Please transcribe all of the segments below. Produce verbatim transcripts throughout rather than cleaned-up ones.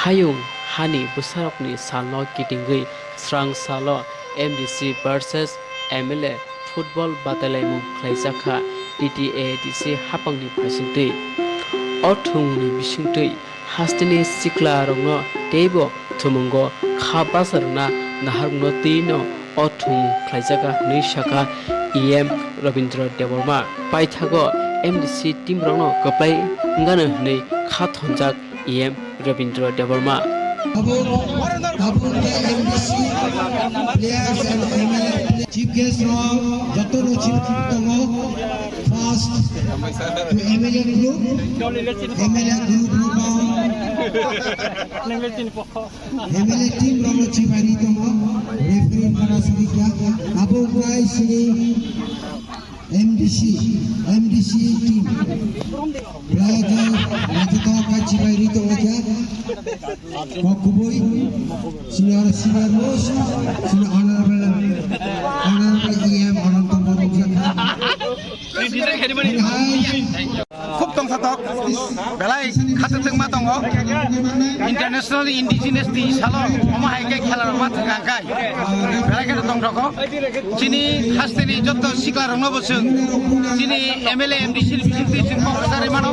Hayung hani bwsarokni salno kitingwi srang salo M D C versus M L A football batailaimung khlaijakha T T A D C hapangni phaisingtwi. O thwngmungni bisingtwi hasteni siklarokno teibo thwmwngo kha basa rwna naharmungno twino o thwngmung khlaijakha hwnwi sakha E M Rabindra Debbarma. Paithago M D C teamrokno kwplai wngano hwnwi kha thonjak E M Rabindra Debbarma. Abo, abo wngkha M D C players and M L A. Chief guest rok jotono chief tongo. First to M L A group, M L A group rok, M L A team rok chief ari tongo. Referee para sidi kya? Abo wngkha sini M D C, M D C team. Player naithotok khe chibai ri tongo khe. Kok kubui, senior, senior most, senior honorable, honorable E M Ananta Borok jakha. Khub tongsatok, belai khatungma tongo. International Indigenous Day salo, omo hai khe khela rok ma thwkang kai. Belai kheno tongthokgo. Chini hasteni jotto sikla rokno bo chwng chini M L A, M D C ni bisingtwi chwng kok rwchari mano.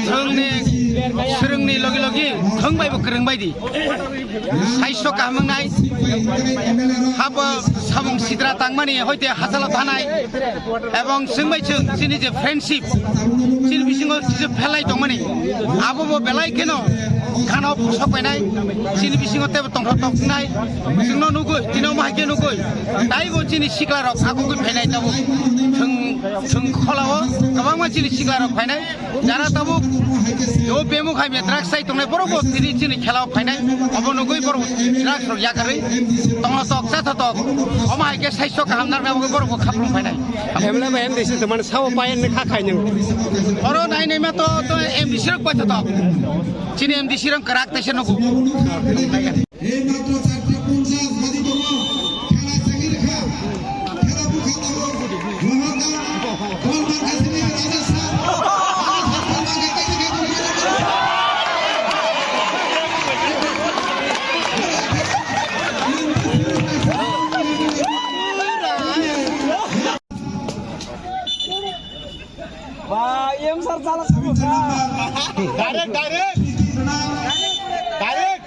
Chwngni swrwngni logi logi thwng bai bo kwrwng bai di. Saiso kaham wngnai. Habo samung sitra tangmani hoite hachalo thanai. Ebong chwng bai chwng chini je friendship, chini bisingo je phelai tongmani, abo bo belai kheno khano sok painai, chini bisingo tebo tongthok toknai, chwngno nugui, tino mahai khe nugui, taibo chini sikla rok agugui phainai tabuk, chwng, chwng kholao kwbangma chini sikla rok phainai, jara tabuk o bemuk hai me drugs sai tongnai, borok bo tini chini khelao phainai, obo nugui borok drugs rok yakarwi tongthok chathotok, omo hai khe saiso kaham narwkna bagwi borok bo khaphlung phainai. Emla ba M D C to man sao payan ne kha khai nang. Oro nai nai ma to, to M D C rok paithotok. Chini M D C rok kwrak taisa nugo. এই মাত্র চারটে পঞ্চাশ বাজি tongo, khela chengir kha, khela bukha tongo, Mohandas, bol mangkha sini Rajesh sir, Rajesh sir bol mangkha kaisa khe gol khe. Ba, M sir chala sabu ba. Direct, direct. Direct.